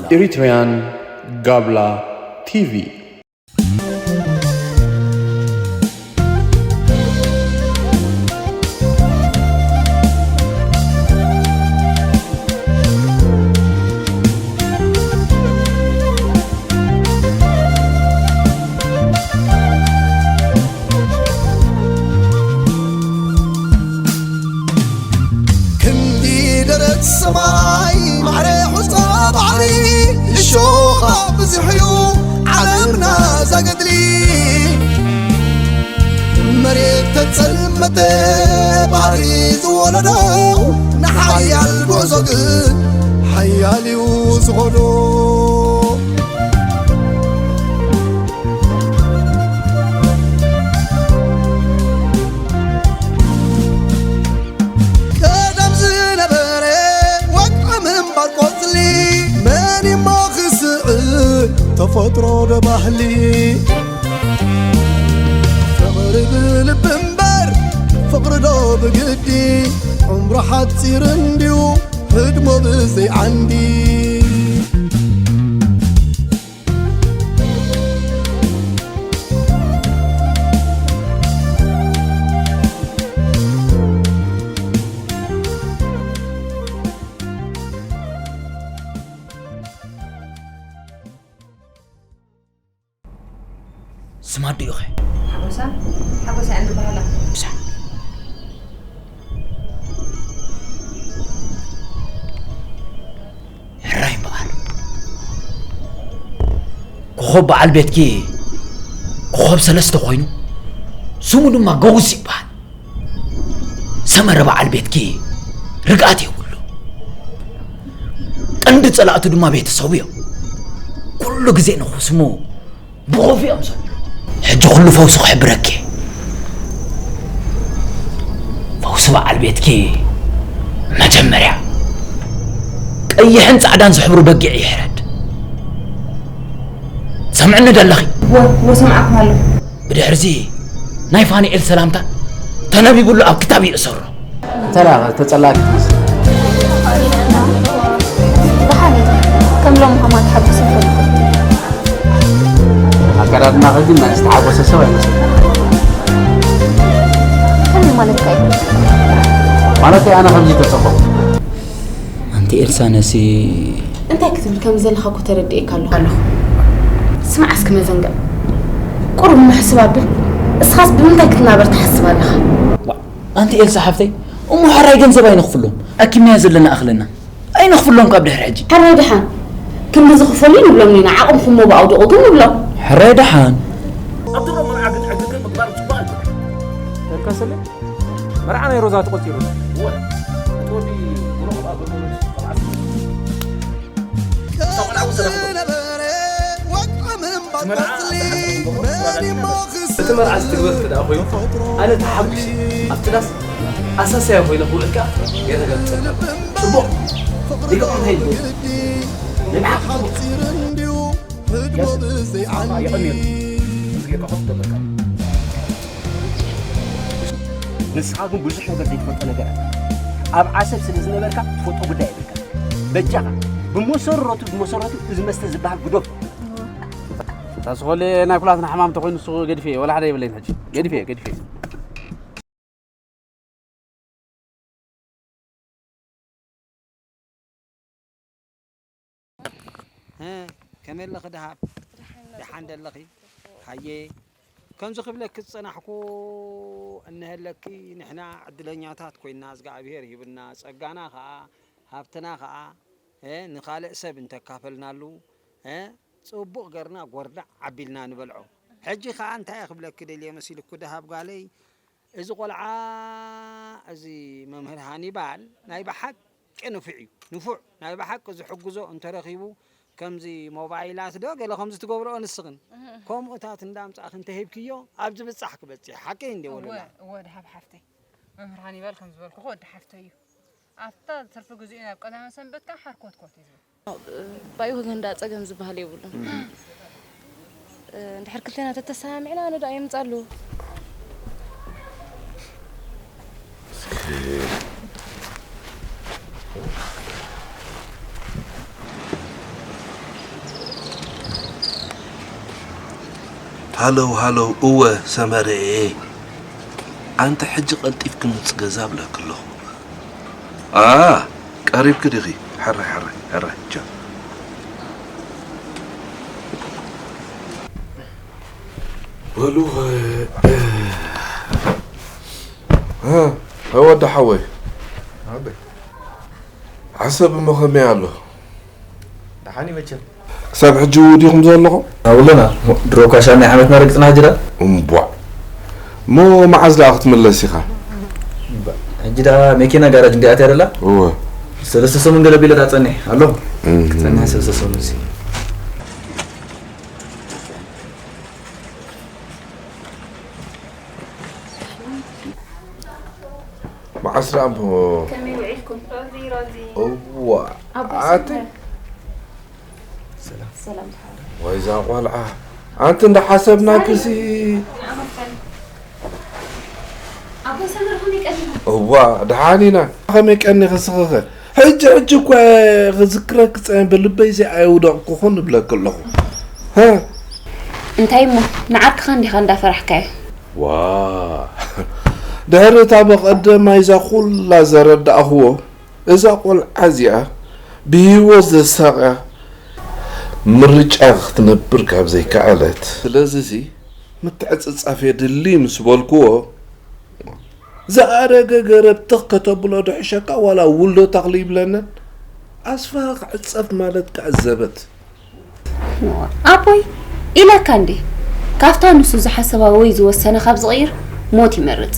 Eritrean Gabla T V. ክንዲ ደረት ሰማይ ማዕረ ሑጻ ባሕሪ እሾኻ ብዙሕ እዩ ዓለምና ዘገድሊ። መሬት ተጸልመተ ባሕሪ ዝወለዶ ንሓያል ጉዕዞ ግን ሓያል እዩ ዝኾዶ። ቀደም ዝነበረ ወግዒ ምንባር ቆጽሊ መን እሞ ክስዕር ተፈጥሮ ዶ ባህሊ? ፍቕሪ ብልቢ እምበር ፍቕሪ ዶ ብግዲ? ዕምሩ ሓጺር እንድዩ ህድሞ ብዘይ ዓንዲ። ስማ ኣዲኡኸ? ሓጎሳ? ሓጎሳ እያ እንድበሃላ። ብሳ። ሕራይ እምበኣር። ኮኾብ በዓል ቤትኪ ኮኾብ ሰለስተ ኮይኑ፣ ስሙ ድማ ገውስ ይበሃል። ሰመረ በዓል ቤትኪ ርግኣት የብሉ። ቀንዲ ጸላእቱ ድማ ቤተሰቡ እዮም። ኩሉ ግዜ ንኽስሙ ብኾፍ እዮም ዘብሉ። ሕጂ ኩሉ ፈውሱ ክሕብረኪ። ፈውሲ በዓል ቤትኪ መጀመርያ ቀይሕን ጻዕዳን ዝሕብሩ በጊዕ ይሕረድ። ሰምዕኒ ደለኺ? እወ፣ እወ፣ ሰምዓኩም ኣለኹ። ብድሕርዚ ናይ ፋኑኤል ሰላምታ ተነቢቡሉ ኣብ ክታብ ይእሰሮ። እንተ ደኣ ተጸላእኪ ትመስሊ። ደሓን እየ። ከም ሎሚ ከማን ተሓጒሰ ኣይፈልጥን። ኣከዳድና ከዚ ናይ ዝተሓጎሰ ሰብ ኣይመስልን። ከመይ ማለትካ እዩ? ማለተይ ኣነ ከምዚ ተጸበኹ። ኣንቲ ኤልሳ ነሲ እንታይ ክትብል ከም ዘለኻ እኮ ተረዲኤካ ኣለኹ። ኣለኹ። ስማዕ እስኪ መዘንግዕ። ቁሩብ ምሕስብ ኣብል። እስኻስ ብምንታይ ክትናበር ትሓስብ ኣለኻ? ዋ፣ ኣንቲ ኤልሳ ሓፍተይ፣ እሞ ሕራይ ገንዘብ ኣይነኽፍሎም። ኣኪብናዮ ዘለና እኽልና ኣይነኽፍሎም ካብ ድሕሪ ሕጂ። ሕራይ ደሓን። ክንዲ ዝኽፈሉ ንብሎም ኢና። ዓቕምኹም እሞ ብኣውዲቑ ግን ንብሎም። ሕራይ ደሓን። ኣብ ድሮ መርዓ ግን ዕግርግር ምግባር ጽቡቕ ኣይኮነን። ተልካሰለ መርዓ ናይ ሮዛ ተቖጺሩ። እወ፣ እቲ ወዲ ድሮ ኣብ መርዓ እቲ መርዓ ዝተግበር ክደኣ ኮይኑ፣ ኣነ ተሓጒሰ ኣብቲ ዳስ ኣሳሳያ ኮይነ ክውዕል ከኣ ገይረ ገምጸልካ። ጽቡቕ። ሊቀ እንታይ ይብሉ? ናይ ብሓቂ ጽቡቕ። የቐንየሉ። ንስኻ ግን ብዙሕ ነገር ዘይትፈልጦ ነገር ኣለ። ኣብ ዓሰብ ስለ ዝነበርካ ትፈልጦ ጉዳይ የብልካ። በጃኻ ብመሰረቱ፣ ብመሰረቱ እዚ መስተ ዝበሃል ግደፎ። ታስኾሌ ናይ ኩላትና ሕማም ተኾይኑ ንሱ ገዲፈ እየ፣ ወላ ሓደ የብለይን ሕጂ። ገዲፈ እየ፣ ገዲፈ እየ። እ፣ ከመይ ኣለኺ ደሃብ? ደሓን ደለኺ? ሃየ፣ ከምዚ ክብለኪ ዝጸናሕኩ እንሀለኪ፣ ንሕና ዕድለኛታት ኮይንና፣ እዝግኣብሄር ሂብና፣ ጸጋና ኸኣ፣ ሃብትና ኸኣ፣ እ፣ ንኻልእ ሰብ እንተካፈልናሉ፣ እ፣ ጽቡቕ ገርና ጎርዳዕ ኣቢልና ንበልዖ። ሕጂ ኸኣ እንታይ እየ ክብለኪ ደልየ መሲልኩ ደሃብ ጓለይ? እዚ ቆልዓ እዚ መምህር ሃኒባል ናይ ብሓቂ ንፉዕ እዩ። ንፉዕ ናይ ብሓቂ ዝሕግዞ እንተረኺቡ ከምዚ ሞባይላት ዶ ገለ ከምዚ ትገብርኦ ንስኽን እህ። ከምኡታት እንዳምጻእኺ እንተሂብክዮ ኣብ ዝብጻሕ ክበጽሕ። ሓቀይ እንዴ እወ፣ ወለላ? እወ፣ ደሃብ ሓፍተይ። መምህር ሃኒባል ከም ዝበልኩ ወዲ ሓፍተይ እዩ። ኣብታ ትርፊ ግዜኡ ናብ ቀዳመ ሰንበት ከኣ ሓርኮትኮት እዩ ዝብል። ባይኡ ግን እንዳ ጸገም ዝበሃል የብሉን። እም። እ፣ እንድሕር ክልቴና ተተሰማሚዕና፣ ኣነ ደኣ የምጻሉ። እስኪ ሃለው ሃለው፣ እወ ሰመረኤ፣ ኣንተ ሕጂ ቀልጢፍኪ ምጽ ገዛ ብለኪ ኣለኹ። ኣ ቀሪብኪ ዲኺ? ሕራይ ሕራይ ሕራይ፣ ቻው። በሉ። እ፣ እ፣ ወዲ ሓወይ፣ ዓሰብ እሞ ከመይ ኣሎ? ደሓን እዩ መቸም። ክሳብ ሕጂ እው ዲኹም ዘለኹም? ኣብለና። ድሮ እኳ ሻምናይ ዓመትና ረግጽና ሕጂ ደኣ? እምቧዕ። እሞ መዓዝ ደኣ ክትምለስ ኢኻ? እምባ-፣ ሕጂ ደኣ መኪና ጋራጅ እንዲኣ ኣትያ ደላ? እወ። ሰለስተ ሰሙን ገለ ቢለ ደኣ ጸኒሕ ኣሎ። እም። ክጸንሕ ሰለስተ ሰሙን ሲ። መዓስ ደኣ እሞ? ከመይ ውዒልኩም? ሮዚ፣ ሮዚ። እዋ። ኣቦ ኣቲ ሰላም። ሰላም፣ ሰላም። ወይ እዛ ቆልዓ። ኣንቲ እንዳሓሰብናኪሲ። ኣቦ ሰመር ከመይ ቀኒኹም? እዋ፣ ደሓን ኢና። ከመይ ቀኒኺ ስኽኸ? ሕጂ፣ ሕጂ እኳ ክዝክረኪ ጸኒሐ፣ ብልበይ ዘይኣየውደቕኩኹን እብለኪ ኣለኹ። ሃ? እንታይ እሞ፣ ንዓርክኻ እንዲኻ እንዳፈራሕካዮ? ዋ፣ ድሕሪ እታ ብቐደማይ እዛ ኩላ ዘረዳእኽዎ፣ እዛ ቆልዓ እዚኣ ብህይወት ዘሳቕያ ምርጫ ክትነብር ካብ ዘይከኣለት። ስለዚ እዚ ምትዕጽጻፍ የድሊ ምስ በልክዎ፣ ዝኣረገ ገረብ ትኽ ከተብሎ ድሕሸካ ዋላ ውልዶ ተኽሊ ይብለንን። ኣስፍሃ ክዕጸፍ ማለት ከኣ ዘበት። ኣቦይ ኢለካ እንዴ፣ ካብታ ንሱ ዝሓሰባ ወይ ዝወሰነ ካብ ዝቕይር ሞት ይመርጽ።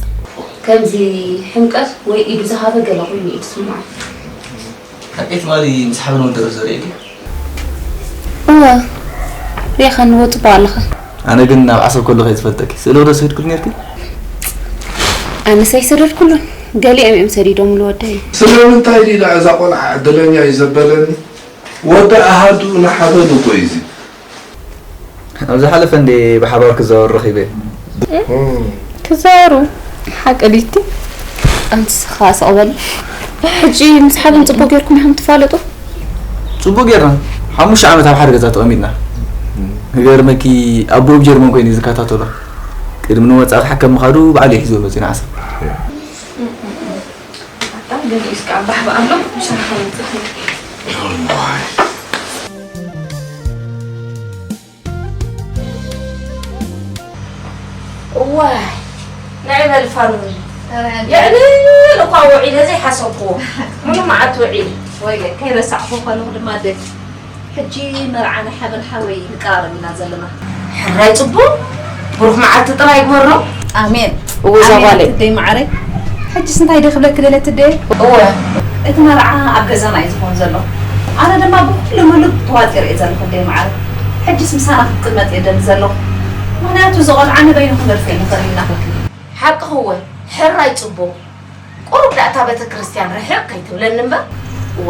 ከምዚ ሕምቀት ወይ ኢዱ ዝሃበ ገለ ኮይኑ እዩ ዝስምዖ። ሓቀይት ማሊ ምስ ሓበን ወዲ ርህ ዘርእየኪ? እወ፣ ሪኢኻኒ እወ፣ ጽቡቕ ኣለኻ። ኣነ ግን ኣብ ዓሰብ ከለኹ እየ ዝፈልጠኪ። ስእሊ ዶ ሰዲድክሉ ነርኪ? ኣነስ ኣይሰደድኩሉን፣ ገሊኦም እዮም ሰዲዶምሉ ወደይ። ስለምንታይ ድዩ ደኣ እዛ ቆልዓ ዕድለኛ እዩ ዘበለኒ? ወዲ ኣሃዱ ንሓበን እኮ እዩ እዚ። ኣብ ዝሓለፈ እንዴ ብሓባር ክዛወሩ ረኺበ። እም። ክዛወሩ? ሓቂ ድዩ እቲ? ኣንቲ ስኻ ስቕ በል። ሕጂ ምስ ሓበን ጽቡቕ ጌርኩም ኢኹም ትፋለጡ? ጽቡቕ ጌርና። ሓሙሽተ ዓመት ኣብ ሓደ ገዛ ተቐሚጥና። ክገርመኪ፣ ኣቦኡ ኣብ ጀርመን ኮይኑ እዩ ዝከታተሎ። ቅድሚ ንወጻኢ ክሓከም ምኻዱ ባዕሉ እዩ ሒዝዎ መጺኡ ንዓሰብ። ኣታ ገሊኡስ ከኣ ባህ በኣሎ፣ ምሳኻ መጺእኺ። እዋይ፣ ንዒ በል ፋኑን። ኧረ፣ የዕልል እኳ ውዒለ ዘይሓሰብክዎ። ሙሉ መዓልቲ ውዒለ። ወይ፣ ከይረሳዕኩ ከለኹ ድማ ኣደ። ሕጂ መርዓ ናይ ሓበን ሓወይ ንቀራረብ ኢና ዘለና። ሕራይ ጽቡቕ። ብሩኽ መዓልቲ ጥራይ ይግበሮ። ኣሜን። እወ፣ እዛ ኣሜን ጓለይ። ኣትደይ መዓረይ። ሕጂስ እንታይ ደ ክብለኪ ደለ ትደይ? እወ። እቲ መርዓ ኣብ ገዛና እዩ ዝኾን ዘሎ። ኣነ ድማ ብኩሉ ሙሉእ ተዋጢረ እየ ዘለኹ ኣደይ መዓረይ። ሕጂስ ምሳና ክትቅመጥ እየ ደሊ ዘለኹ። ምኽንያቱ እዚ ቆልዓ ንበይኑ ክንደርፎ ኣይንኽእል ኢና። ሓቅኺ እወ። ሕራይ ጽቡቕ። ቁሩብ ደኣ እታ ቤተ ክርስቲያን ርሕቕ ከይትብለኒ እምበር። እዋ፣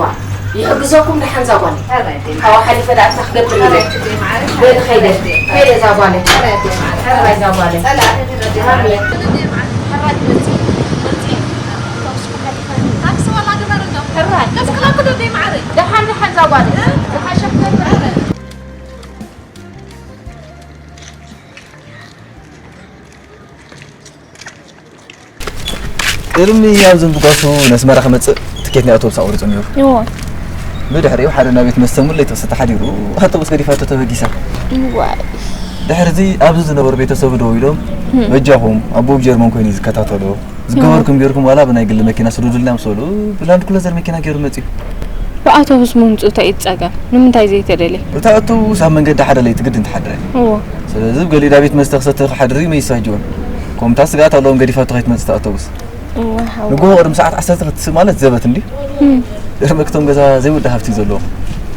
ይሕግዘኩም ደሓን እዛ ጓለይ። ሕራይ ኣደይ። ካብኡ ሓሊፈ ደኣ እንታይ ክገብር እየ? ሕራይ ኣደይ መዓረይ። በሊ ኸይደ፣ ኸይደ እዛ ጓለይ። ሕራይ ኣደይ መዓረይ። ሕራይ እዛ ጓለይ። ጸላኢ ሕራይ ኣደይ መዓረይ። ኣሜን። ሕራይ ደሓን ደሓን እዛ ጓለይ። ዝሓሸ ክትገብር። ቅድሚ ኣብዚ ምፍኳሱ ነስመራ ክመጽእ ትኬት ናይ ኣውቶቡስ ኣቑሪጹ ነይሩ። እወ። ብድሕሪኡ ሓደ ናይ ቤት መስተ ሙለይቲ ክስተ ሓዲሩ ኣውቶቡስ ገዲፋቶ ተበጊሳ። እዋይ። ድሕሪ እዚ ኣብዚ ዝነበሩ ቤተሰቡ ደው ኢሎም፣ እም። በጃኹም ኣቦኡ ጀርመን ኮይኑ እዩ ዝከታተሎ። ዝገበርኩም ጌርኩም ዋላ ብናይ ግሊ መኪና ስዱዱልና ምስ በሉ ብላንድ ክሩዘር መኪና ገይሩ መጺኡ። ብኣውቶቡስ ምምጽኡ እንታይ እዩ ጸገም? ንምንታይ ዘይተደልየ? እታ ኣውቶቡስ ኣብ መንገዲ ሓደ ለይቲ ግድን ትሓድር እያ። እወ። ስለዚ ብገሊኡ ዳ ቤት መስተ ክሰቲ ክሓድር እዩ መይሳ ጅወን። ከምታ ስግኣት ኣለዎም ገዲፋቶ ከይትመጽእ እታ ኣውቶቡስ። እወ፣ ሓው። ንግሆ ቅድሚ ሰዓት ዓሰርተ ክትስእ ማለት ዘበት እንድዩ። እም። ደርመክቶም ገዛ ዘይወዲ ሃብቲ እዩ ዘለዎ።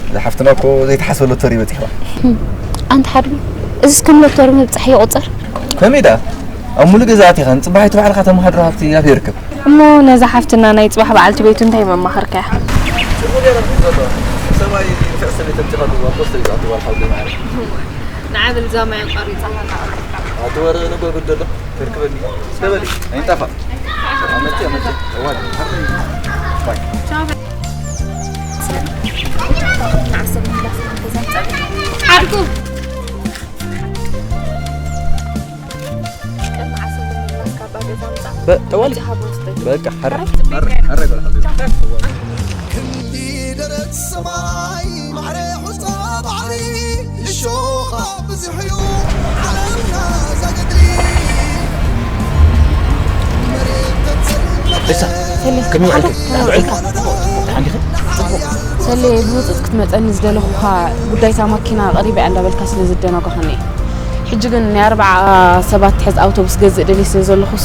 እዛ ሓፍትና እኮ ዘይተሓስበ ሎተሪ በጺሕዋ። እም። ኣንታ ሓድጉ፣ እዚስ ከም ሎተሪ ምብጻሕ ይቑጸር? ከመይ ደኣ? ኣብ ሙሉእ ገዛ ኣቲኻ ንጽባሒቱ ባዕልኻ ተመሃድሮ ሃብቲ ኣበይ ይርከብ? እሞ ነዛ ሓፍትና ናይ ጽባሕ በዓልቲ ቤቱ እንታይ መማኸርካያ? ጽቡቕ ጌራ ሒዙ ዘሎ። ሰብኣይ ንፍዕ ሰበይቲ ኣምጺኻ ኣለዋ፣ ፖስቶ እዩ ዝኣቱ፣ ጓል ሓወይ ማዕረ። ንዓ በል እዛ ማይ ኣቋሪጻ ሃላ። ኣቲ ወረ ነገር ጉድ ኣሎ፣ ተርክበኒ። እስከ በሊ፣ ኣይንጣፋእ። ኣመቲ። ዓድጉ በቃ ሐረ ክንዲ ደረት ሰማይ ማዕረ ሑጻ ባሕሪ እሾኻ ብዙሕ እዩ ዓለምና ዛገድሊ መሬት ተንሰል ሰሌ ብህፁፅ ክትመፀኒ ዝደለኹኻ ጉዳይታ ማኪና ቀሪበ እያ እንዳበልካ ስለ ዘደናጓኸኒ እየ። ሕጂ ግን ናይ ኣርብዓ ሰባት ትሕዝ ኣውቶቡስ ገዝእ ደልየ ስለ ዘለኹስ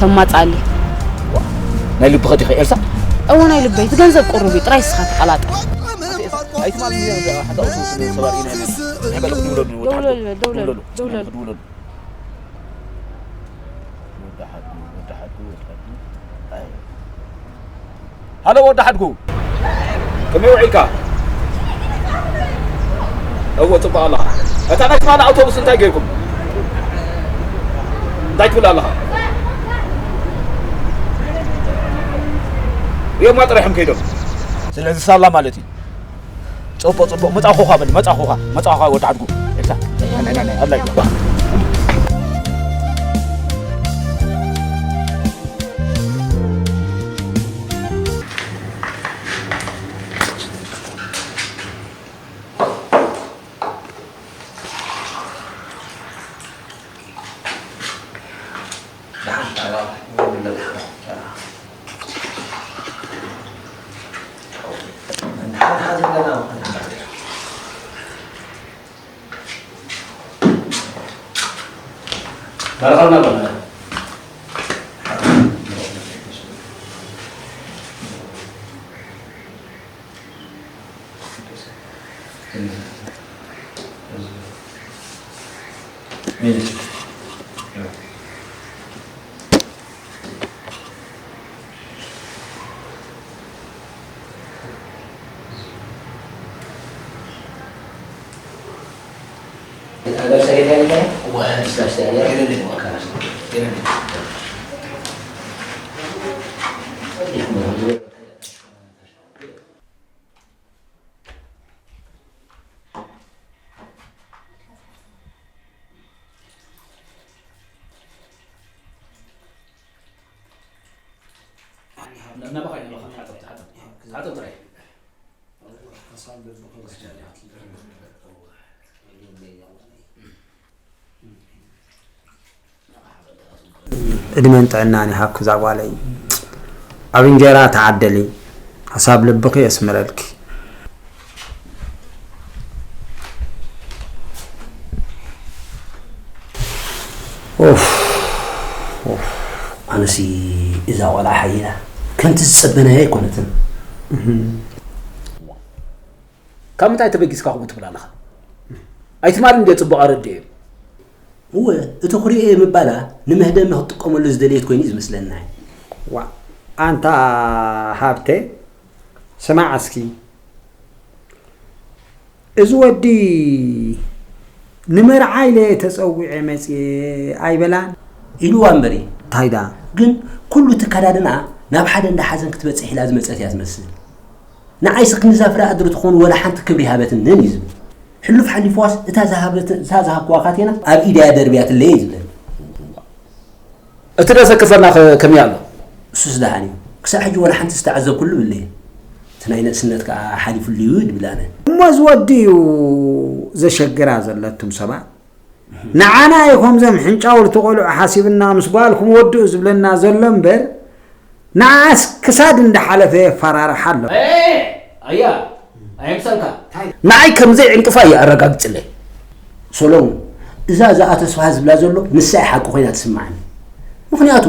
ተማፃሊ። ናይ ልብኺ ዲኺ ኤልሳ? እወ ናይ ልበይ እቲ ገንዘብ ቁሩብ እዩ ጥራይ እስኻ ተቐላጠፍ። ኣይትማል ሓንቲ ኣውቶቡስ ንሰባት ኢና ናይ በለኹ ድውለሉ ወዲ ሓድጉ ደውለሉ ደውለሉ ደውለሉ ድውለሉ ወዲ ሓድጉ ወዲ ሓድጉ ወዲ ሓድጉ ኣይ ሃሎ ወዲ ሓድጉ ከመይ ውዒልካ? እዎ ፅቡቅ ኣለኻ። እታ ናይ ትማሊ ኣውቶቡስ እንታይ ገይርኩም? እንታይ ትብል ኣለኻ? ሪኦማ ጥራይ እዮም ከይዶም። ስለዚ ሳላ ማለት እዩ። ፅቡቅ ፅቡቅ መፃኹኻ በል መፃኹኻ መፃኹኻ ወዲ ሓድጉ። ኤልሳ ናይ ናይ ናይ ኣላይ ዕድመን ጥዕናን ይሃብኪ እዛ ጓለይ። ኣብ እንጀራ ተዓደሊ፣ ሓሳብ ልብኺ የስምረልኪ። ኡፍ ኡፍ ኣነሲ እዛ ቆልዓ ሓይላ ከምቲ ዝጸበናያ ኣይኮነትን። ካብ ምንታይ ተበጊስካ ከምኡ ትብል ኣለኻ? ኣይትማል እንድየ ጽቡቕ ኣረዲኤ። እወ እቲ ኩርኤ ምባላ ንመህደሚ ክትጥቀመሉ ዝደለየት ኮይኑ እዩ ዝመስለኒ። ዋእ ኣንታ ሃብተ ስማዕ እስኪ እዚ ወዲ ንመርዓ ኢለ ተጸዊዐ መጽየ ኣይበላን። ኢልዋ እምበሪ እንታይ ደኣ ግን ኩሉ እቲ ኣከዳድንኣ ናብ ሓደ እንዳ ሓዘን ክትበጽሕ ኢላ ዝመጸት እያ ትመስል። ንዓይሲ ክንዛ ፍረ ኣድሪ ትኾን ወላ ሓንቲ ክብሪ ይሃበትንን እዩ ዝብል። ሕሉፍ ሓሊፍዋስ እታ ዝሃበትን እታ ዝሃብክዋ ካቴና ኣብ ኢዳ እያ ደርብያትለይ እዩ ዝብለኒ። እቲ ደሰክፈና ከመይ ኣሎ? እሱስ ደሓን እዩ። ክሳዕ ሕጂ ወላ ሓንቲ ዝተዓዘብኩሉ የብለይን። እቲ ናይ ንእስነት ከኣ ሓሊፉሉ እዩ ድብል ኣነ። እሞ እዚ ወዲ እዩ ዘሸግራ ዘሎ እቱም ሰባት። ንዓና እዩ ከምዞም ሕንጫውልቲ ቆልዑ ሓሲብና ምስ ጓልኩም ወድኡ ዝብለና ዘሎ እምበር ንዓኣስ ክሳድ እንዳሓለፈ የፈራርሓ ኣሎ። ኣያ ኣየምሰልካ ንዓይ ከምዘይ ዕንቅፋ እዩ ኣረጋግፅለይ። ሶሎሙን እዛ እዛኣ ተስፋሃ ዝብላ ዘሎ ንሳ እያ ሓቂ ኮይና ትስምዓኒ። ምኽንያቱ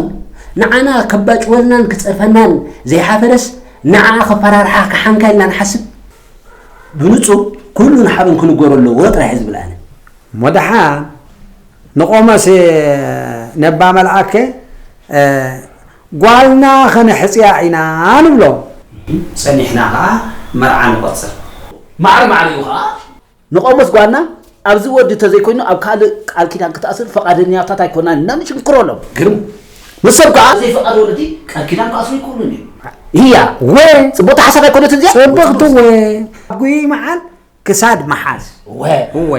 ንዓና ከባጭወልናን ክፀርፈናን ዘይሓፈረስ ንዓኣ ከፈራርሓ ክሓንካ ኢልና ንሓስብ። ብንፁር ኩሉ ንሓበን ክንገሮ ኣለዎ ጥራሕ እየ ዝብል ኣነ። እሞ ደሓን ንቆመስ ነባ መልኣከ ጓልና ኸነሕፅያ ኢና ንብሎ። ፀኒሕና ኸዓ መርዓ ንቆፅር። ማዕረ ማዕረ እዩ ኸዓ። ንቆመስ ጓልና ኣብዚ ወዲ ተዘይኮይኑ ኣብ ካልእ ቃል ኪዳን ክትኣስር ፈቓደኛታት ኣይኮናን ኢልና ንሽንክረሎም። ግርም ንሰብ ከዓ ዘይፈቐደ ወለዲ ቃል ኪዳን ክኣስሩ ይክእሉን እዮም። ህያ ወ ፅቡቅቲ ሓሳብ ኣይኮነትን እዚኣ። ፅብቅቲ ወ ጉይ መዓል ክሳድ መሓዝ ወ እወ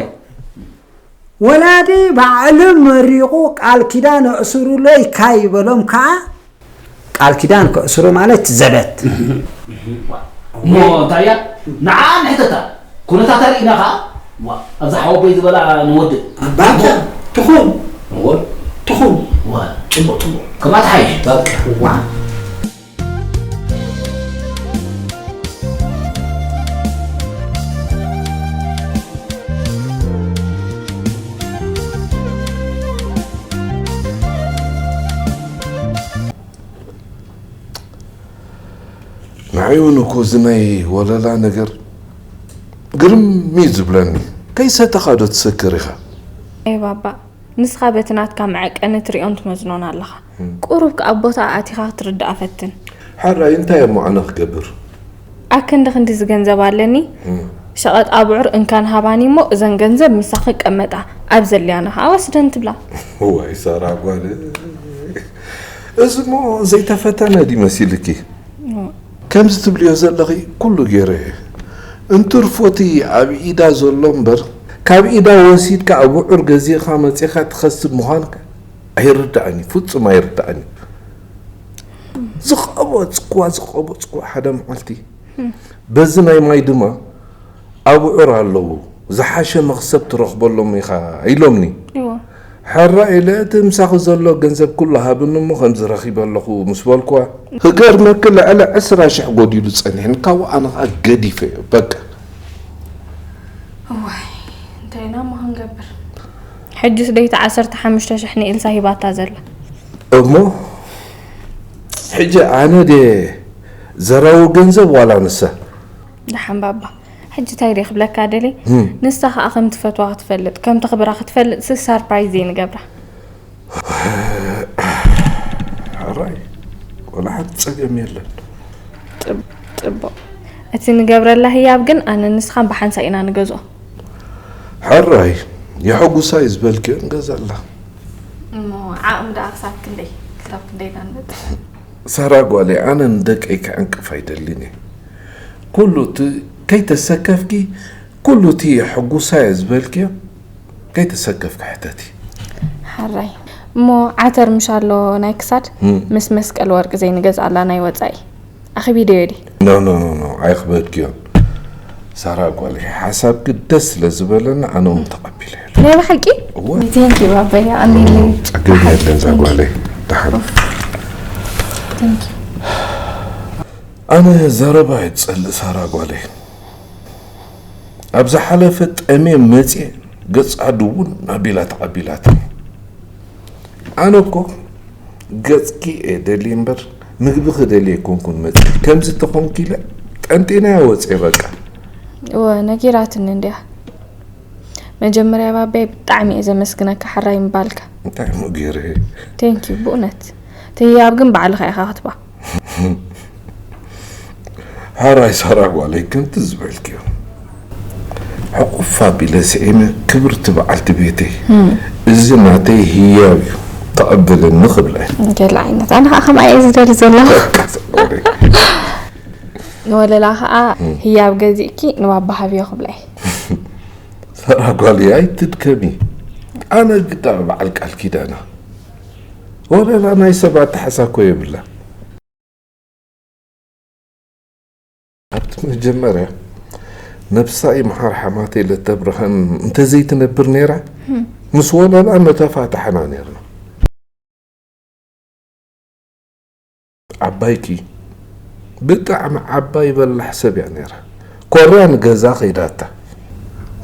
ወላዲ ባዕሉ መሪቑ ቃል ኪዳን ኣእስሩለይ ካይ በሎም ከዓ ቃል ኪዳን ከእስሩ ማለት ዘበት። እሞ እንታይ እያ ንዓ ንሕተታ ኩነታታ ርኢና ከዓ ዋ ኣብዛ ሓወቦይ ዝበላ ንወድእ። ኣባታ ትኹን እወ ትኹን ዋ ጽቡቕ ጽቡቕ ከማት ሓይሽ በቃ ዋ ንዓይ እውን እኮ እዚ ናይ ወለላ ነገር ግርም እዩ ዝብለኒ። ከይሰተኻ ዶ ትሰክር ኢኻ? ኣይ ባባ፣ ንስኻ በቲ ናትካ መዐቀኒ ትሪኦን ትመዝኖን ኣለኻ። ቁሩብ ከኣ ቦታኣ ኣቲኻ ክትርድኣ ፈትን። ሓራይ እንታይ እሞ ኣነ ክገብር? ኣክንዲ ክንድዚ ገንዘብ ኣለኒ፣ ሸቐጥ ኣብዑር እንካን ሃባኒ እሞ እዘን ገንዘብ ምሳኺ ይቀመጣ፣ ኣብ ዘልያና ከኣ ወስደን ትብላ። ዋይ ሳራ ጓል፣ እዚ እሞ ዘይተፈተነ ድዩ መሲልኪ? ከምዚ ትብልዮ ዘለኺ ኩሉ ገይረ እየ። እንትርፎ እቲ ኣብ ኢዳ ዘሎ እምበር ካብ ኢዳ ወሲድካ ኣብዑር ገዚእኻ መጺእኻ ትኸስብ ምዃንካ ኣይርድኣን እዩ፣ ፍጹም ኣይርድኣን እዩ። ዝቐበጽክዋ ዝቐበጽክዋ ሓደ መዓልቲ በዚ ናይ ማይ ድማ ኣብዑር ኣለዉ ዝሓሸ መኽሰብ ትረኽበሎም ኢኻ ኢሎምኒ። ሕራይ ኢለ እቲ ምሳኺ ዘሎ ገንዘብ ኩሉ ሃብኒ እሞ ከምዚ ረኺበ ኣለኹ ምስ በልክዋ ክገርመኪ ልዕሊ ዕስራ ሽሕ ጎዲሉ ጸኒሕኒ ካብኡ ኣነ ኸኣ ገዲፈዮ በቃ። እዋይ እንታይ ኢና እሞ ክንገብር። ሕጅስ ደይታ ዓሰርተ ሓሙሽተ ሽሕ ንኤልሳ ሂባታ ዘላ። እሞ ሕጂ ኣነ ድየ ዘራዊ ገንዘብ ዋላ ንሳ? ደሓን ባባ ሕጂ እንታይ ድየ ክብለካ ደልየ ንሳ ከዓ ከም ትፈትዋ ክትፈልጥ ከም ተኽብራ ክትፈልጥ ሲ ሳርፕራይዝ እየ ንገብራ። ሕራይ ወላ ሓንቲ ፀገም የለን። ፅቡቅ እቲ ንገብረላ ህያብ ግን ኣነ ንስኻን ብሓንሳእ ኢና ንገዝኦ። ሕራይ የሐጉሳ እዩ ዝበልክዮ ንገዘላ። እሞ ዓቕሚ ደኣ ክሳብ ክንደይ ክሳብ ክንደይ ኢና ንበፅሕ? ሳራ ጓለይ ኣነ ንደቀይ ክዕንቅፍ ኣይደልን እየ። ኩሉ እቲ ከይተሰከፍኪ ኩሉ እቲ የሐጉሳ እየ ዝበልክዮ ከይተሰከፍኪ ሕተቲ። ሓራይ እሞ ዓተር ምሽ ኣሎ ናይ ክሳድ ምስ መስቀል ወርቂ ዘይንገዝኣላ ናይ ወፃኢ ኣኺቢደዮ ድየ? No no no no ኣይኽበድክዮን ሳራ ጓለይ ሓሳብኪ ደስ ስለ ዝበለኒ ኣነ እውን ተቐቢለዮ ኣለኹ። ናይ ብሓቂ? እወ። Thank you ባባ የቐንየለይ። ፀገም የለን እዛ ጓለይ ደሓን። Thank you። ኣነ ዘረባ እየ ዝፀልእ ሳራ ጓለይ። ኣብ ዝሓለፈ ጠምየ መፅየ ገፃ ድውን ኣቢላ ተቐቢላትኒ። ኣነ እኮ ገፅኪ እየ ደልየ እምበር ምግብኺ ደልየ ኣይኮንኩን መፅየ። ከምዚ ተኾንኪ ኢለ ጠንጢነያ ወፅየ በቃ። እወ ነጊራትኒ እንድያ። መጀመርያ ባባየ ብጣዕሚ እየ ዘመስግነካ ሕራይ ምባልካ። እንታይ እሞ ገይረ? Thank you ብእውነት። እቲ ህያብ ግን ባዕልኻ ኢኻ ክትባ። ሕራይ ሳራ ጓለይ ከምቲ ዝበልክዮ ሕቑፍ ኣቢለ ስዒመ ክብርቲ በዓልቲ ቤተይ እዚ ናተይ ህያብ እዩ ተቐበለኒ ክብላ እየ። ገለ ዓይነት ኣነ ከዓ ከምኣ እየ ዝደሊ ዘለኹ። ንወለላ ከዓ ህያብ ገዚእኪ ንባባ ሃብዮ ክብላ እየ። ሳራ ጓለይ ኣይትድከሚ ኣነ ግዳ በዓል ቃል ኪዳና ወለላ ናይ ሰብ ኣተሓሳ እኮ የብላ። ኣብቲ መጀመርያ ነብሳ ይምሓር ሓማተይ ለተብርሃን እንተዘይትነብር ነይራ ምስ ወለላ መተፋታሕና ነይርና። ዓባይኪ ብጣዕሚ ዓባይ በላሕ ሰብ እያ ነይራ። ኮርያ ንገዛ ከይዳታ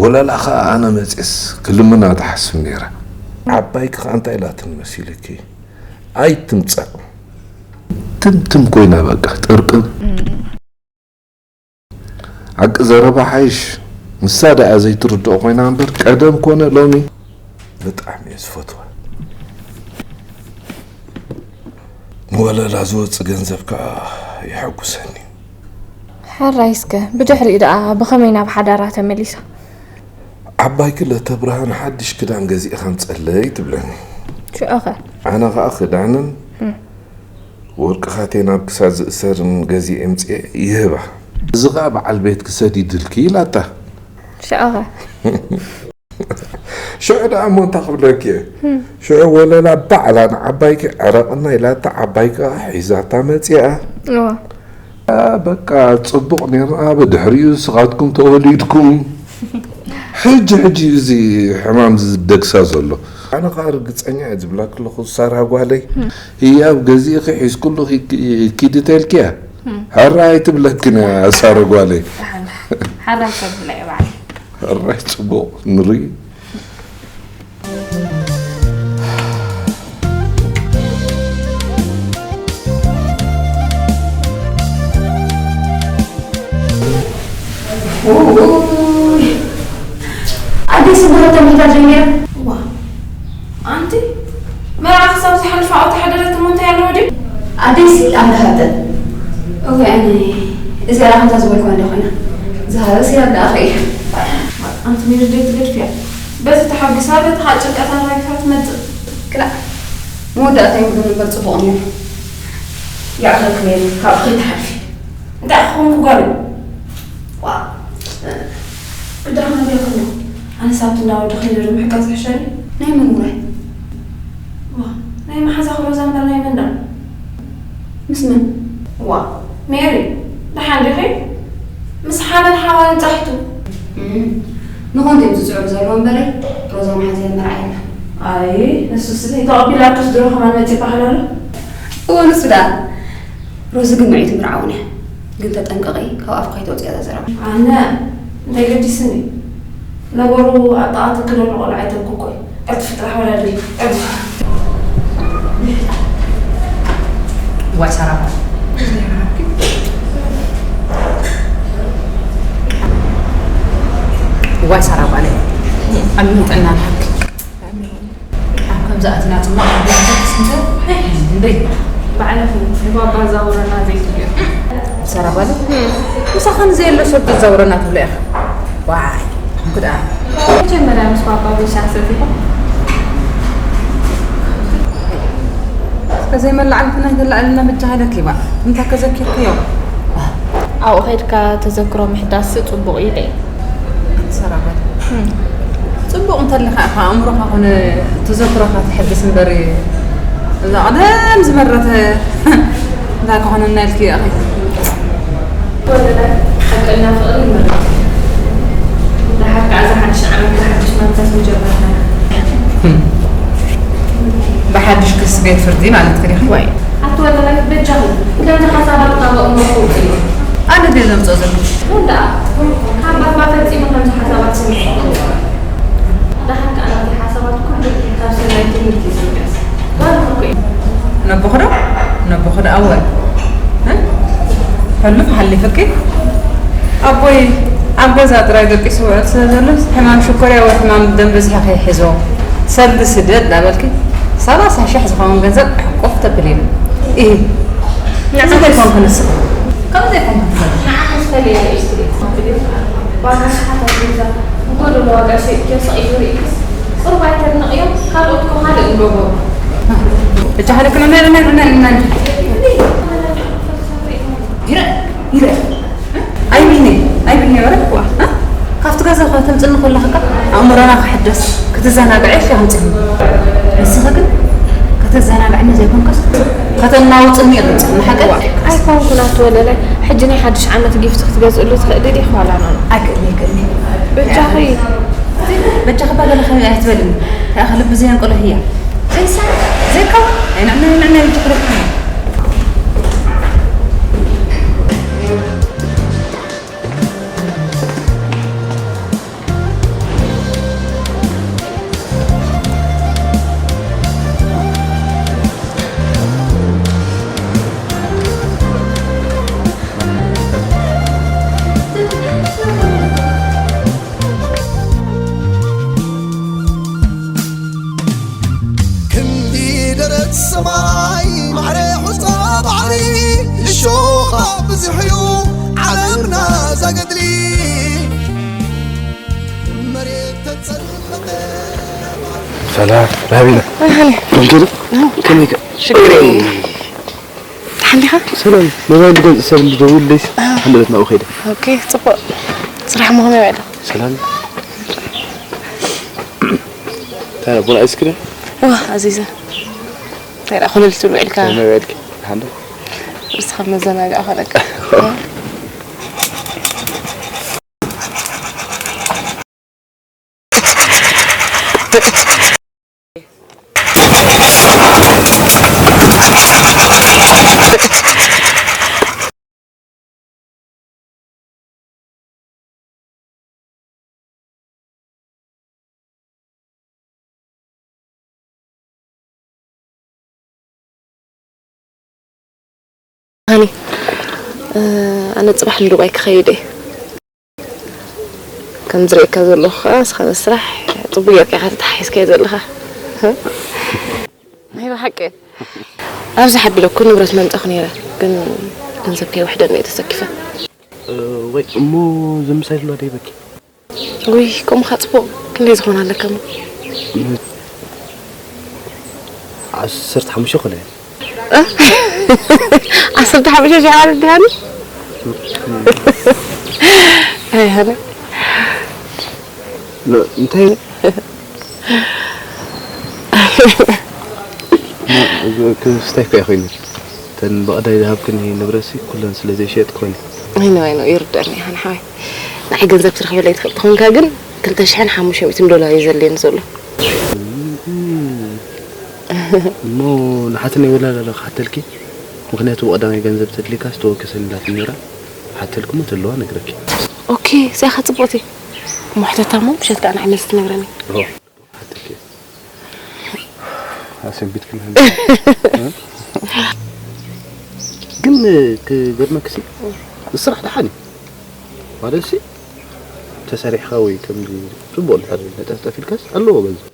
ወለላ ኸኣ ኣነ መፅየስ ክልምና ትሓስብ ነይራ። ዓባይኪ ኸኣ እንታይ ኢላትኒ መሲልኪ? ኣይትምፀእ ትምትም ኮይና በቃ ጥርቅም። ሓቂ ዘረባ ሓይሽ ንሳ ደኣ ዘይትርድኦ ኮይና እምበር ቀደም ኮነ ሎሚ ብጣዕሚ እየ ዝፈትዋ። ንወለላ ዝወፅእ ገንዘብ ከዓ የሐጉሰኒ። ሕራይ እስከ ብድሕሪኡ ደኣ ብኸመይ ናብ ሓዳራ ተመሊሳ? ዓባይ ክለተ ብርሃን ሓድሽ ክዳን ገዚእኻ ኣምፀለይ ትብለኒ። ሽዑኸ? ኣነ ኸዓ ክዳንን ወርቅኻተይ ናብ ክሳድ ዝእሰርን ገዚኤ እምጽኤ ይህባ። እዚ ኸኣ በዓል ቤትኪ ሰዲድልኪ ኢላታ። ሽዑ ኸ? ሽዑ ደኣ እሞ እንታይ ክብለኪ እየ? ሽዑ ወለላ ባዕላ ንዓባይኪ ዕረቕና ኢላታ፣ ዓባይኪ ኸኣ ሒዛታ መጺኣ። እዋ። ኣ፣ በቃ ጽቡቕ ኔርና። ብድሕሪኡ ንስኻትኩም ተወሊድኩም። ሕጂ፣ ሕጂ እዩ እዚ ሕማም ዝደግሳ ዘሎ። ኣነ ኸኣ ርግጸኛ እየ ዝብላኪ ኣለኹ ሳራ ጓለይ። ህያብ ገዚእኺ ሒዝኩሉ ኪ-፣ ኪዲ ተልክያ። ሕራይ ትብለክን እያ ሳራ ጓለይ። ሓራይ ከብላ እየ በዓል። ሕራይ ጽቡቕ ንርኢ። ኣደይ ስምረተ ምሕዳር ጀሚራ። ዋ፣ ኣንቲ መርዓ ክሳብ ዝሓልፍ ኣብኡ ተሓደረት እሞ እንታይ ኣለዎ ድዩ? ኣደይሲ ኣብ ደሃብተን። እወ፣ ኣነ እዚኣ ከምታ ዝበልኩዋ እንዶ ኮይና፣ ዝሃበስ ያብ ደኣ ኸኢላ። ኣንቲ ሜሪ ደይ ትገድፍያ። በዚ ተሓጒሳ፣ በቲ ኸኣ ጭንቀት ኣራጊፋ ትመጽእ። ክላእ፣ መወዳእታ ይብሉን እምበር ጽቡቕ ነይሩ። ይኣኽለኪ ሜሪ፣ ካብኡ ከይትሓልፊ። እንታይ ክኸውን ክጓሉ? ዋ፣ ግዳ ክነግረኪ ኣለኹ። ኣነ ሳብቲ እንዳ ወዲ ከይደ ዶ ምሕቃቕ ዝሕሸኒ? ናይ መን ውራይ? ዋ፣ ናይ መሓዛኺ ሮዛ እምበር ናይ መን ደኣ? ምስ መን? ዋ፣ ሜሪ፣ ደሓን ዲኺ? ምስ ሓመል ሓዋን ጻሕቱ። እም፣ ንኾንቱ እዮም ዝጽዕሩ ዘለዉ እምበረይ፣ ሮዛ መሓዘይ መርዓ የላ። ኣይ፣ ንሱስ ተቐቢላቶስ ድሮ ከማን መጺእ ባህል ኣሎ? እወ፣ ንሱ ደኣ። ሮዚ ግን ምዕይቲ ምርዓውን እያ። ግን ተጠንቀቒ፣ ካብ ኣፍ ከይተውፅያ እዛ ዘረባ። ኣነ እንታይ ገዲስኒ? ነገሩ ኣጣቓትኪ ዘሎ ቆልዓ ኣይተብኩ እኮ እዩ። ቀልጥፊ ጥራሕ ወላዲ፣ ቀልጥፊ። እዋይ ሳራ ጓል። እዋይ ሳራ ጓለይ። ዕድመን ጥዕናን ይሃብኪ። ኣብ ከምዚ ኣቲና ጽማቕ ክንደይ ክንደይ? ባዕልኹም ንባባ ዛውረና ዘይትብልዮ። ሳራ ጓለይ፣ ምሳኻ ንዘየሎ ሰብ ተዛውረና ትብሎ ኢኻ። ዋይ፣ ጉድ ኣነ። መጀመርያ ምስ ባባ ቢሻ ሰቲኹም? እስከ ዘይመላዕልቲ ናይ ተላዕልና በጃ ሃለኪ ባ። እንታይ ከዘኪርክዮ? ኣብኡ ኸይድካ ተዘክሮ ምሕዳስ ጽቡቕ እዩ ኢለ። ሰራባት። እም። ጽቡቕ እንተለኻ ኢኻ ኣእምሮኻ ኮነ ተዘክሮኻ ትሕድስ እምበር፣ እዛ ቀደም ዝመረተ እንታይ ክኾነና ኢልኪ ኢኺ? ወለላይ፣ ሓቀኛ ፍቕሪ ይመርጽ። ደሓር ከኣ እዚ ሓድሽ ዓመት ብሓድሽ መንፈስ ምጀመርና። እም። ብሓድሽ ክሲ ቤት ፍርዲ ማለት ክዲኺ? ዋይ፣ ኣቲ ወለላይ፣ በጃኹም፣ ከምዚ ሓሳባት ካብ ኣእምሮኹም ውፅኡ። ኣነ ድየ ዘምፅኦ ዘለኹ? ወላ፣ ካብ ባባ ፈጺሙ ከምዚ ሓሳባት ስሚዐ ኣይፈልጥን። ደሓር ከኣ ናተይ ሓሳባት ኩሉ ካብ ሰናይ ትምህርቲ እዩ ዝምለስ። ባርኹ እኮ እዩ። ነቦኺ ዶ? ነቦኺ ዶ ኣወል? እ? ሕሉፍ ሓሊፍኪ? ኣቦይ ኣብ ገዛ ጥራይ ደቂሱ ውዕል ስለ ዘሎ፣ ሕማም ሽኮርያ ወይ ሕማም ደም ብዝሒ ከይሕዞ፣ ሰልዲ ስደድ እናበልኪ፣ ሰላሳ ሽሕ ዝኸውን ገንዘብ ዕቁፍ ተብሊ። ኢሂ። እዚ ዘይኮንኩ ንስኺ። ከምኡ ዘይኮንኩ ትፈልጢ። ንዓኺስ ፈለየ ርእይቶ ርእይቶ ትብሊ። ዋጋ ሸሓት ኣስቤዛ ብጎደሎ ዋጋ ሸይጥክዮ ስቕ ኢሉ ርኢክስ፣ ቁሩብ ኣይተድንቕዮ፣ ካልኦት እኮ ካልእ ይገብሩ። ብቻ ሓለክና ናይ ናይ ናይ ናይ። ይረ፣ ይረ። ኣይብልኒ፣ ኣይብልኒ ወረ። ዋ። እ? ካብቲ ገዛ ከተምጽኒ ከለኺ እካ ኣእምሮና ክሕደስ፣ ክትዘናግዒ ኢኺ ኣምጺእኒ። ንስኺ ግን ከተዘናግዕኒ ዘይኮንካስ ከተናውጽኒ ኢኺ ኣምጺእኒ። ሓቂ? ዋ። ኣይኮንኩን ኣቲ ወለላይ። ሕጂ ናይ ሓድሽ ዓመት ጊፍት ክትገዝእሉ ትኽእሊ ዲኺ ዋላ ኖኖ? ኣይክእልን፣ ኣይክእልን። በጃኺ። በጃኺ እባ ገለ ከ-፣ ኣይትበልኒ። እንታይ ኢኺ ልቢ ዘየንቀሎ ህያ? ዘይሳ-፣ ዘይከውን። ኣይንዕነ፣ ንዕነ በጃኺ። ክንዲ ደረት ሰማይ ማዕረ ሑጻ ባሕሪ፣ እሾኻ ብዝሕ እዩ ዓለምና ዛገድሊ። መሬት ተጸልመተ። ሰላም፣ ራቢና። ኣይ፣ ሃኒ። ከመይ ከ-፣ ከመይ ከ-፣ ሽግር የለም። ሓሊኻ? ሰላም፣ ሞባይል ዝገዝእ ሰብ እንዲ ደዊልለይስ፣ ሓንደበት ናብኡ ከይደ። ኦኬ፣ ጽቡቕ። ስራሕ ምኾነ ይውዕል። ሰላም። እንታይ ቡን ኣይስክደ? ዋ፣ ኣዚዘ። እንታይ ደኣ ኮለል ትብል ውዒልካ? መብዕልኪ፣ ሓንደ። ርስኻ መዘናግዒ ኾነካ። ሃኒ፣ ኣነ ጽባሕ ንዱባይ ክኸይድ እየ። ከም ዝርእየካ ዘለኹ ከኣ ንስኻ ንስራሕ ጽቡቕ ጌርካ ኢኻ ተተሓሒዝካዮ ዘለኻ። ናይ ብሓቂ። ኣብዚ ሓቢለ እኮ ንብረት መምጻኹ ነይረ፣ ግን ገንዘብ ከይውሕደኒ እየ ተሰኪፈ። ወይ እሞ ዘምሳይ ሎ ደይበኪ ውይ፣ ከምኡ ኸዓ ጽቡቕ። ክንደይ ዝኾን ኣለካ እሞ? ዓሰርተ ሓሙሽተ ኮነ። ዓሰርተ ሓሙሽተ ሺሕ ማለት ድሃኒ? ኣይሃነ። እንታይ ክስታይ እኮ ኮይኑ ተን ብቐዳይ ዝሃብክኒ ንብረትሲ ኩለን ስለ ዘይሸጥ ኮይኑ ኣይኖ ኣይኖ ይርዳኒ። ሃን ሓወይ፣ ንዓይ ገንዘብ ትረኽበለይ ትኽእል ተኾንካ ግን ክልተ ሽሕን ሓሙሽተ ሚእትን ዶላር እዩ ዘድልየኒ ዘሎ። እሞ ንሓትነይ ወላ ለለ ክሓተልኪ። ምኽንያቱ ብቐዳማይ ገንዘብ ተድልካ ዝተወከሰኒ ኢላትኒ ነይራ። ሓተልኩሞ ተለዋ ነግረኪ። ኦኬ፣ እዚኣ ኸ ጽቡቕቲ። እሞ ሕተታ እሞ ምሸት ከኣ ንዓይ መልሲ ትነግረኒ። ኦ፣ ሓተልኪ። ኣሰንቢትክን ግን ክገርመክሲ፣ ንስራሕ ደሓን እዩ። ማለትሲ፣ ተሰሪሕኻ ወይ ከምዚ ጽቡቕ እንድሕር ነጠፍጠፍ ኢልካስ ኣለዎ ገንዘብ።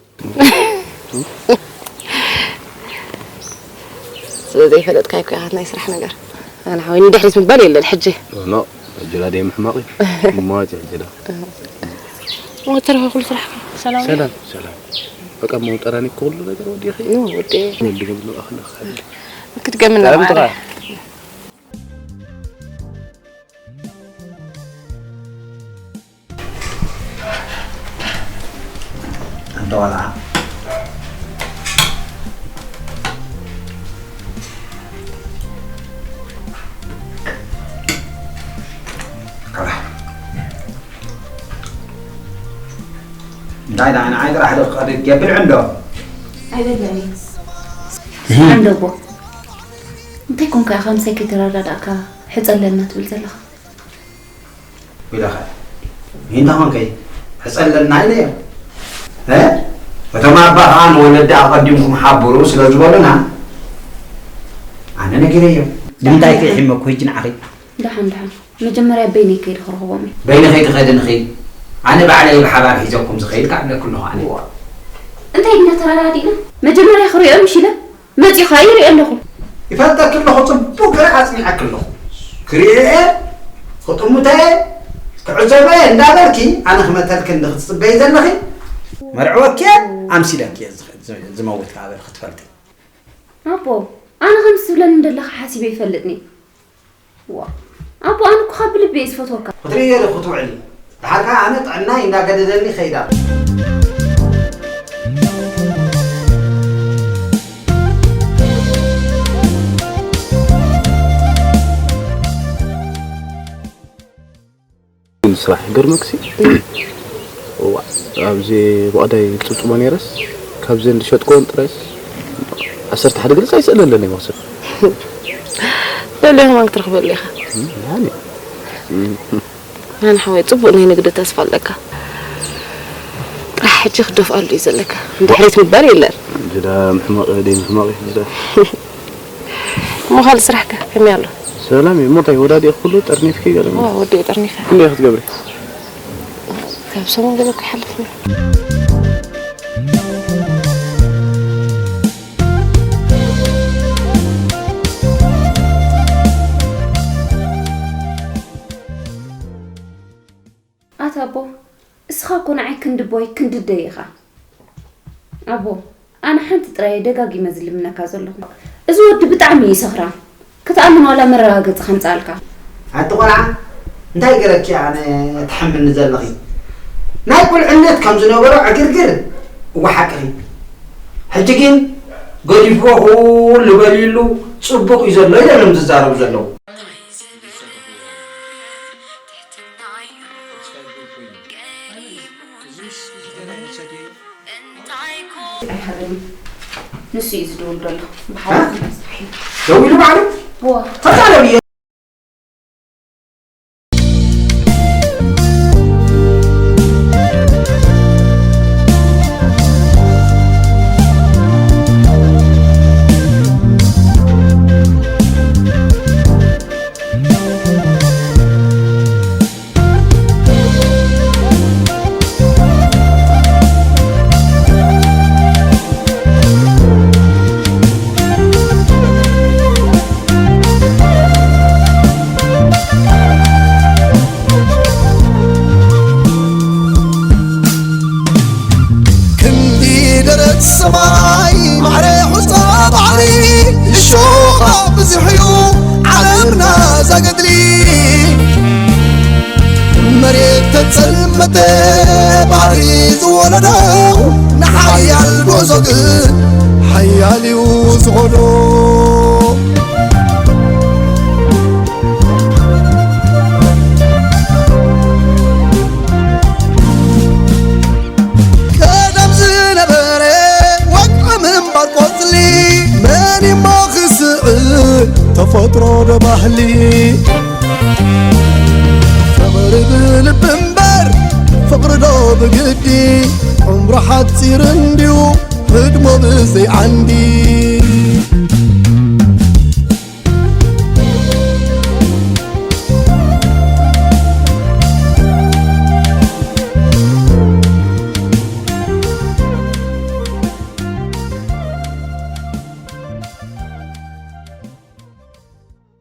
ስለ ዘይፈለጥካዮ እኮ ኢኻ ናይ ስራሕ ነገር። ኣነ ሓወይ ንድሕሪት ምባል የለን ሕጂ። ኖ፣ ሕጂ ዳ ደይ ምሕማቕ እዩ። እሞ እቲ ሕጂ ዳ። እሞ ተረፈ ኩሉ ስራሕ ሰላም እዩ? ሰላም፣ ሰላም። በቃ እሞ ጠራኒ እኮ ኩሉ ነገር ወዲኺ። ኖ፣ ወዲ። ወዲ ገብሎ ኣኽላ ኻሊ። ክትገምና ሰላም ማዕረ። ጥራሕ። ኣንተ ቆልዓ። ቆልዓ። እንታይ ደኣ ንዓይ ጥራሕ ዶ ክቐርብ ትገብር ዕንዶ? ኣይበለኒ። ኣንደቦ፣ እንታይ ኮንካ ኢኻ ምሳይ ከይተረዳዳእካ ሕጸለልና ትብል ዘለኻ? ኢለኸ። እንታይ ኾንከይ? ሕጸለልና ኢለዮ። እ? እቶም ኣባ ኸኣ ንወለዲ ኣቐዲምኩም ሓብሩ ስለ ዝበሉና፣ ኣነ ነጊረዮም። ንምንታይ ከይሒመኩ ሕጂ ንዓኺ? ደሓን፣ ደሓን። መጀመርያ በይነይ ከይደ ክረኽቦም እየ። በይንኺ ትኸዲ ንኺ። ኣነ ባዕለይ ብሓባር ሒዘኩም ዝኸይድ ክኣብለኪ ኣለኹ ኣነ። እንታይ ኢልና ተረዳዲእና? መጀመርያ ክሪኦም ምሽ ኢለ መጺኡ ኸኣ ይርኢ ኣለኹ። ይፈልጠኪ ኣለኹ፣ ጽቡቕ ገይረ ኣጽኒዐኪ ኣለኹ። ክሪኦ እየ፣ ክጥምቶ እየ፣ ክዕዘቦ እየ እንዳበልኪ ኣነ ክመተልኪ እንዲ ክትጽበዪ ዘለኺ። መርዕወኪ እየ፣ ኣምሲለኪ እየ ዝኸ-፣ ዝ-፣ ዝመውት ክኣ በሊ ክትፈልጢ። ኣቦ፣ ኣነ ከምዚ ትብለኒ እንደለኻ ሓሲበ ኣይፈልጥን እየ። ዋ፣ ኣቦ፣ ኣነ እኮ ካብ ልቢ እየ ዝፈትወካ። ክትርእዮ ዶ ክትውዕሊ? ደሓር ከኣ ኣነ ጥዕናይ እንዳገደደኒ ይኸይድ ኣሎ። ግን ስራሕ ይገርመክሲ። እዋ፣ ኣብዚ ብቐዳይ ክጽብጽቦ ነይረስ፣ ካብዘን ዝሸጥክወን ጥራይስ፣ ዓሰርተ ሓደ ግልጽ ኣይስእለለኒ ይመስል። ደልዮ ከማን ክትረኽበሉ ኢኻ። እም፣ ያኔ። ኣነ ሓወይ፣ ጽቡቕ ናይ ንግዲ ተስፋ ኣለካ። ጥራሕ ሕጂ ክትደፍኣሉ እዩ ዘለካ። ንድሕሪት ምባል የለን። እንጂ ዳ ምሕማቕ ደይ ምሕማቕ እዩ፣ እንጂ ዳ። እሞ ካልእ ስራሕከ ከመይ ኣሎ? ሰላም እዩ። እሞ እንታይ ወዳዲእኺ ኩሉ ጠርኒፍኪ ገለ? እዎ፣ ወዲኤ ጠርኒፈ። ክንደይ ክትገብሪ? ካብ ሰሙን ገለ እኮ ይሓልፍ እዩ። ኣታ ኣቦ፣ እስኻ እኮ ንዓይ ክንዲ ኣቦይ ክንዲ ኣደይ ኢኻ። ኣቦ፣ ኣነ ሓንቲ ጥራይ እየ ደጋጊመ ዝልምነካ ዘለኹ። እዚ ወዲ ብጣዕሚ እዩ ሰኽራም። ክትኣምን ዋላ መረጋገጺ ከምጻልካ። ኣቲ ቆልዓ፣ እንታይ ገረኪ ኣነ ትሕምኒ ዘለኺ? ናይ ቁልዕነት ከም ዝነበሮ ዕግርግር እወ ሓቅኺ። ሕጂ ግን ገዲፍዎ ኩሉ በሊሉ ጽቡቕ እዩ ዘሎ ኢሎም እዮም ዝዛረቡ ዘለዉ። ኣይሃብን። ንሱ እዩ ዝድውል ዘሎ። ብሓደ እ? ደው ኢሉ ባዕሉ? እዋ። ተዛረብ እየ። ክንዲ ደረት ሰማይ ማዕረ ሑጻ ባሕሪ እሾኻ ብዙሕ እዩ ዓለምና ዛገድሊ። መሬት ተጸልመተ ባሕሪ ዝወለዶ ንሓያል ጉዕዞ ግን ሓያል እዩ ዝኸዶ። ቀደም ዝነበረ ወግዒ ምንባር ቆጽሊ መን እሞ ክስዕር ተፈጥሮ ዶ ባህሊ? ፍቕሪ ብልቢ እምበር ፍቕሪ ዶ ብግዲ? ዕምሩ ሓጺር እንድዩ ህድሞ ብዘይ ዓንዲ።